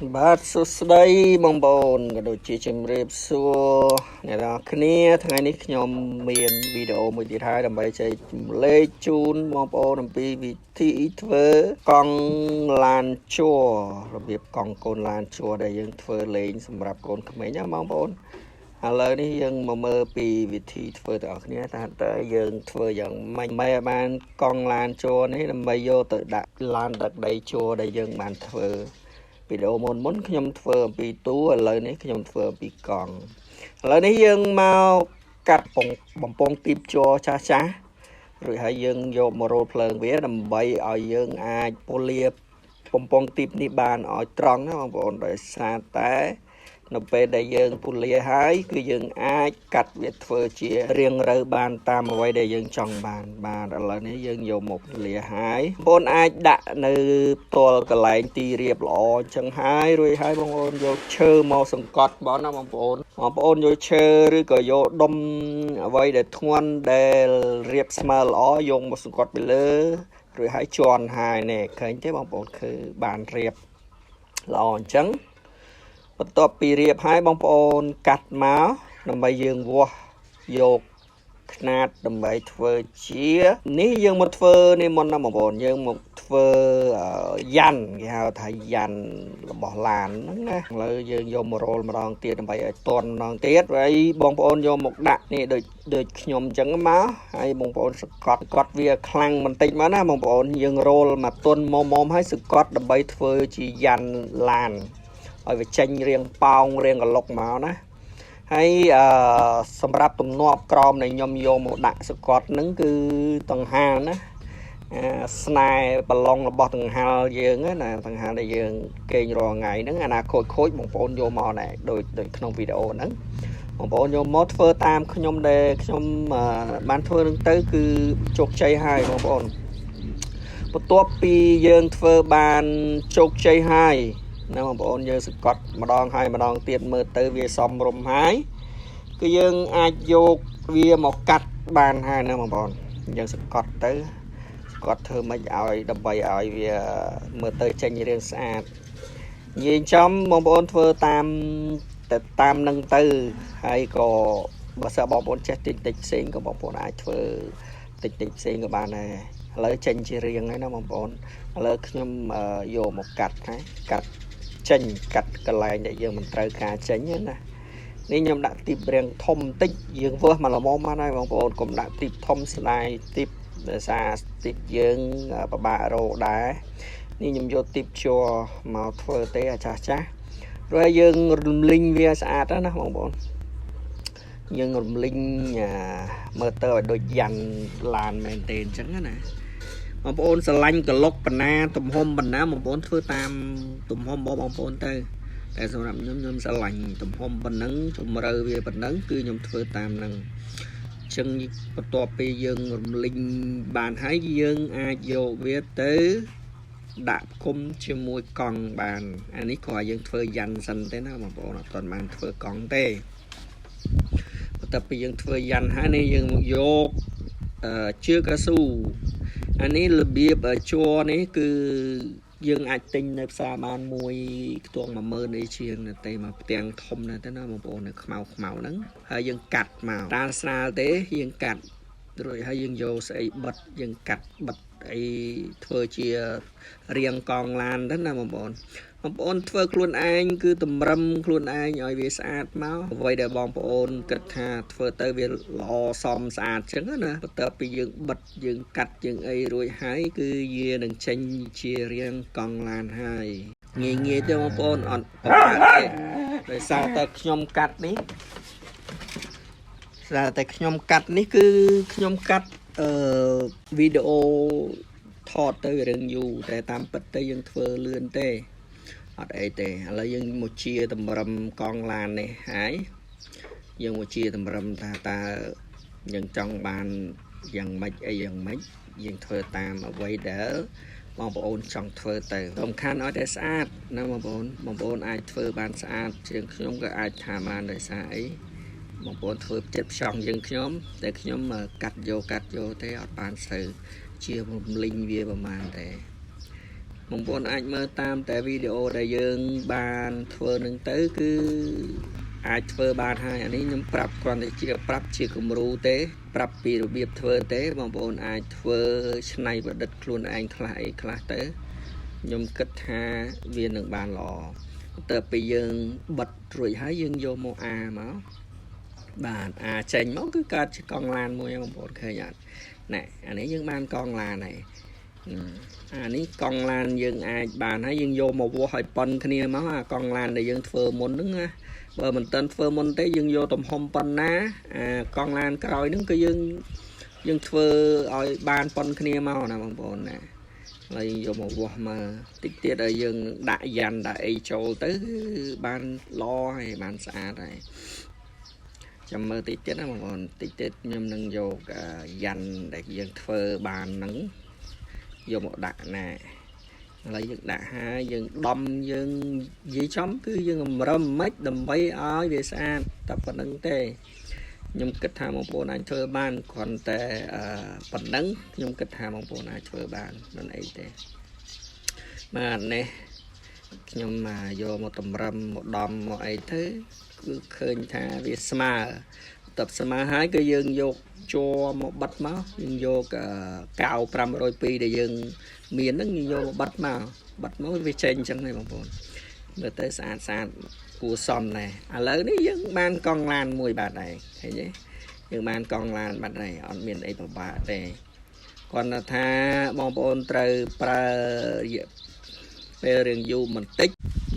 បាទសួស្តីបងប្អូនក៏ដូចជាជំរាបសួរអ្នកនរគ្នាថ្ងៃនេះខ្ញុំមានវីដេអូមួយទៀតហើយដើម្បីចែករំលែកជូនបងប្អូនអំពីវិធីធ្វើកង់ឡានជ័ររបៀបកង់កូនឡានជ័រដែលយើងធ្វើលេងសម្រាប់កូនក្មេងណាបងប្អូនឥឡូវនេះយើងមកមើលពីវិធីធ្វើទាំងអស់គ្នាថាតើយើងធ្វើយ៉ាងម៉េចដើម្បីឲ្យបានកង់ឡានជ័រនេះដើម្បីយកទៅដាក់ឡានដឹកដីជ័រដែលយើងបានធ្វើវីដេអូមុនមុនខ្ញុំធ្វើអំពីតួឥឡូវនេះខ្ញុំធ្វើអំពីកង់ឥឡូវនេះយើងមកកាត់បំពង់ទីបជ័រចាស់ចាស់រួចហើយយើងយកមករោលភ្លើងវាដើម្បីឲ្យយើងអាចពលាបំពង់ទីបនេះបានឲ្យត្រង់ណាបងប្អូនដោយសារតែនៅពេលដែលយើងពលាហើយគឺយើងអាចកាត់វាធ្វើជារាងរូវបានតាមអ្វីដែលយើងចង់បានបាទឥឡូវនេះយើងយកមកពលាហើយបងប្អូនអាចដាក់នៅផ្ទាល់កន្លែងទីរៀបល្អអញ្ចឹងហើយរួចហើយបងប្អូនយកឈើមកសង្កត់បងណាបងប្អូនបងប្អូនយកឈើឬក៏យកដុំអ្វីដែលធ្ងន់ដែលរៀបស្មើល្អយកមកសង្កត់ពីលើរួចហើយជន់ហើយនេះឃើញទេបងប្អូនគឺបានរៀបល្អអញ្ចឹងបន្ទាប់ពីរៀបហើយបងប្អូនកាត់មកដើម្បីយើងវាស់យកខ្នាតដើម្បីធ្វើជានេះយើងមកធ្វើនេះមុនណាបងប្អូនយើងមកធ្វើយ៉ាន់គេហៅថាយ៉ាន់របស់ឡានហ្នឹងណាឥឡូវយើងយកមករោលម្ដងទៀតដើម្បីឲ្យតន់ម្ដងទៀតហើយបងប្អូនយកមកដាក់នេះដូចខ្ញុំអញ្ចឹងមកហើយបងប្អូនសកត់កត់វាខ្លាំងបន្តិចមកណាបងប្អូនយើងរោលមកទន់មុំមុំហើយសកត់ដើម្បីធ្វើជាយ៉ាន់ឡានឲ្យវាចេញរៀងប៉ោងរៀងកលុកមកណាហើយអឺសម្រាប់ទំនាប់ក្រមដែលខ្ញុំយកមកដាក់សកត់ហ្នឹងគឺតង្ហាលណាស្នែប្រឡងរបស់តង្ហាលយើងណាតង្ហាលដែលយើងគេងរាល់ថ្ងៃហ្នឹងអាណាខូចខូចបងប្អូនយកមកណែដូចក្នុងវីដេអូហ្នឹងបងប្អូនយកមកធ្វើតាមខ្ញុំដែលខ្ញុំបានធ្វើនឹងទៅគឺជោគជ័យហើយបងប្អូនបន្ទាប់ពីយើងធ្វើបានជោគជ័យហើយណាបងប្អូនយើងសកត់ម្ដងហើយម្ដងទៀតមើលទៅវាសមរម្យហើយគឺយើងអាចយកវាមកកាត់បានហើយណាបងប្អូនយើងសកត់ទៅសកត់ធ្វើម៉េចឲ្យដើម្បីឲ្យវាមើលទៅចេញរាងស្អាតនិយាយចំបងប្អូនធ្វើតាមតែតាមនឹងទៅហើយក៏បើសិនបងប្អូនចេះតិចតិចផ្សេងក៏បងប្អូនអាចធ្វើតិចតិចផ្សេងក៏បានដែរឥឡូវចេញជារាងហើយណាបងប្អូនឥឡូវខ្ញុំយកមកកាត់ហើយកាត់ចេញកាត់កន្លែងដែលយើងមិនត្រូវការចេញណានេះខ្ញុំដាក់ទីបរាងធំបន្តិចយើងវើសមកល្មមបានហើយបងប្អូនកុំដាក់ទីបធំស្ដាយទីបដោយសារទីបយើងពិបាករកដែរនេះខ្ញុំយកទីបជ័រមកធ្វើទេអាចាស់ចាស់រួចយើងរំលីងវាស្អាតណាបងប្អូនយើងរំលីងមើលទៅឲ្យដូចយ៉ាន់ឡានមែនទេអញ្ចឹងណាបងប្អូនស្រឡាញ់ក្លុកបណ្ណាទំហំបណ្ណាបងប្អូនធ្វើតាមទំហំរបស់បងប្អូនទៅតែសម្រាប់ខ្ញុំខ្ញុំស្រឡាញ់ទំហំប៉ុណ្ណឹងជម្រៅវាប៉ុណ្ណឹងគឺខ្ញុំធ្វើតាមហ្នឹងអញ្ចឹងបន្ទាប់ពីយើងរំលីងបានហើយយើងអាចយកវាទៅដាក់គុំជាមួយកង់បានអានេះគ្រាន់យើងធ្វើយ៉ាន់សិនទេណាបងប្អូនអត់ទាន់បានធ្វើកង់ទេបន្ទាប់ពីយើងធ្វើយ៉ាន់ហើយនេះយើងមកយកជើកៅស៊ូអានេះរបៀបជ័រនេះគឺយើងអាចទិញនៅផ្សារបានមួយខ្ទង់10000អីជាងទេមកផ្ទាំងធំណាស់ទេណាបងប្អូននៅខ្មៅខ្មៅហ្នឹងហើយយើងកាត់មកតាស្រាលទេយើងកាត់រួចហើយយើងយកស្អីបិទយើងកាត់បិទអីធ្វើជារាងកង់ឡានទៅណាបងប្អូនបងប្អូនធ្វើខ្លួនឯងគឺតម្រឹមខ្លួនឯងឲ្យវាស្អាតមកអ្វីដែលបងប្អូនគិតថាធ្វើទៅវាល្អសមស្អាតចឹងណាបន្ទាប់ពីយើងបិទយើងកាត់យើងអីរួចហើយគឺវានឹងចេញជារាងកង់ឡានហើយងាយងាយទេបងប្អូនអត់ពិបាកទេដោយសារតែខ្ញុំកាត់នេះស្អាតតែខ្ញុំកាត់នេះគឺខ្ញុំកាត់វីដេអូថតទៅរឿងយូរតែតាមពិតទៅយើងធ្វើលឿនទេអត់អីទេឥឡូវយើងមកជាតម្រឹមកង់ឡាននេះហើយយើងមកជាតម្រឹមថាតើយើងចង់បានយ៉ាងម៉េចអីយ៉ាងម៉េចយើងធ្វើតាមអ្វីដែលបងប្អូនចង់ធ្វើទៅសំខាន់ឲ្យតែស្អាតណាបងប្អូនបងប្អូនអាចធ្វើបានស្អាតជាងខ្ញុំក៏អាចថាបានដោយសារអីបងប្អូនធ្វើចិត្តផ្ចង់ជាងខ្ញុំតែខ្ញុំកាត់យកទេអត់បានសូវជារំលីងវាប្រហែលទេ បងប្អូនអាចមើលតាមតែវីដេអូដែលយើងបានធ្វើនឹងទៅគឺអាចធ្វើបានហើយអានេះខ្ញុំប្រាប់គ្រាន់តែជាប្រាប់ជាគំរូទេប្រាប់ពីរបៀបធ្វើទេបងប្អូនអាចធ្វើច្នៃប្រឌិតខ្លួនឯងខ្លះអីខ្លះទៅខ្ញុំគិតថាវានឹងបានល្អទៅពេលយើងបិទរួចហើយយើងយកមកអាមកបាទអាចេញមកគឺកើតជាកង់ឡានមួយបងប្អូនឃើញអត់ណែអានេះយើងបានកង់ឡានហើយអានេះកង់ឡានយើងអាចបានហើយយើងយកមកវាស់ឲ្យប៉ុនគ្នាមកអាកង់ឡានដែលយើងធ្វើមុនហ្នឹងណាបើមិនទាន់ធ្វើមុនទេយើងយកទំហំប៉ុណ្ណាអាកង់ឡានក្រោយហ្នឹងគឺយើងធ្វើឲ្យបានប៉ុនគ្នាមកណាបងប្អូនណាហើយយកមកវាស់មកតិចទៀតឲ្យយើងដាក់យ៉ាន់ដាក់អីចូលទៅបានល្អហើយបានស្អាតហើយចាំមើលតិចទៀតណាបងប្អូនតិចទៀតខ្ញុំនឹងយកយ៉ាន់ដែលយើងធ្វើបានហ្នឹងយកមកដាក់ណាឥឡូវយើងដាក់ហើយយើងដំយើងនិយាយចំគឺយើងអម្រឹមមិនដើម្បីឲ្យវាស្អាតតែប៉ុណ្្នឹងទេខ្ញុំគិតថាបងប្អូនអាចធ្វើបានគ្រាន់តែប៉ុណ្្នឹងខ្ញុំគិតថាបងប្អូនអាចធ្វើបានមិនអីទេបាទនេះខ្ញុំយកមកតម្រឹមមកដំមកអីទៅគឺឃើញថាវាស្មើតបស្មើហើយគឺយើងយកជ័រមកបិទមកយើងយកកៅ502ដែលយើងមានហ្នឹងយើងយកមកបិទមកបិទមកវាចេញអញ្ចឹងហើយបងប្អូនមើលទៅស្អាតស្អាតគួរសមដែរឥឡូវនេះយើងបានកង់ឡានមួយបាត់ហើយឃើញទេយើងបានកង់ឡានបាត់ហើយអត់មានអីពិបាកទេគ្រាន់តែថាបងប្អូនត្រូវប្រើរយៈពេលរឿងយូរបន្តិច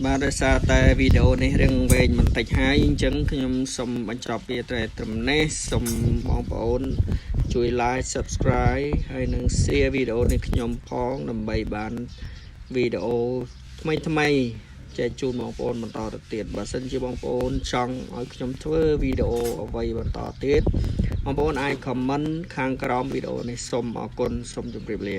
បាទដោយសារតែវីដេអូនេះរឿងវែងបន្តិចហើយអញ្ចឹងខ្ញុំសូមបញ្ចប់វាត្រឹមនេះសូមបងប្អូនជួយ like subscribe ហើយនិង share វីដេអូនេះខ្ញុំផងដើម្បីបានវីដេអូថ្មីថ្មីចែកជូនបងប្អូនបន្តទៅទៀតបើសិនជាបងប្អូនចង់ឲ្យខ្ញុំធ្វើវីដេអូអ្វីបន្តទៀតបងប្អូនអាច comment ខាងក្រោមវីដេអូនេះសូមអរគុណសូមជម្រាបលា។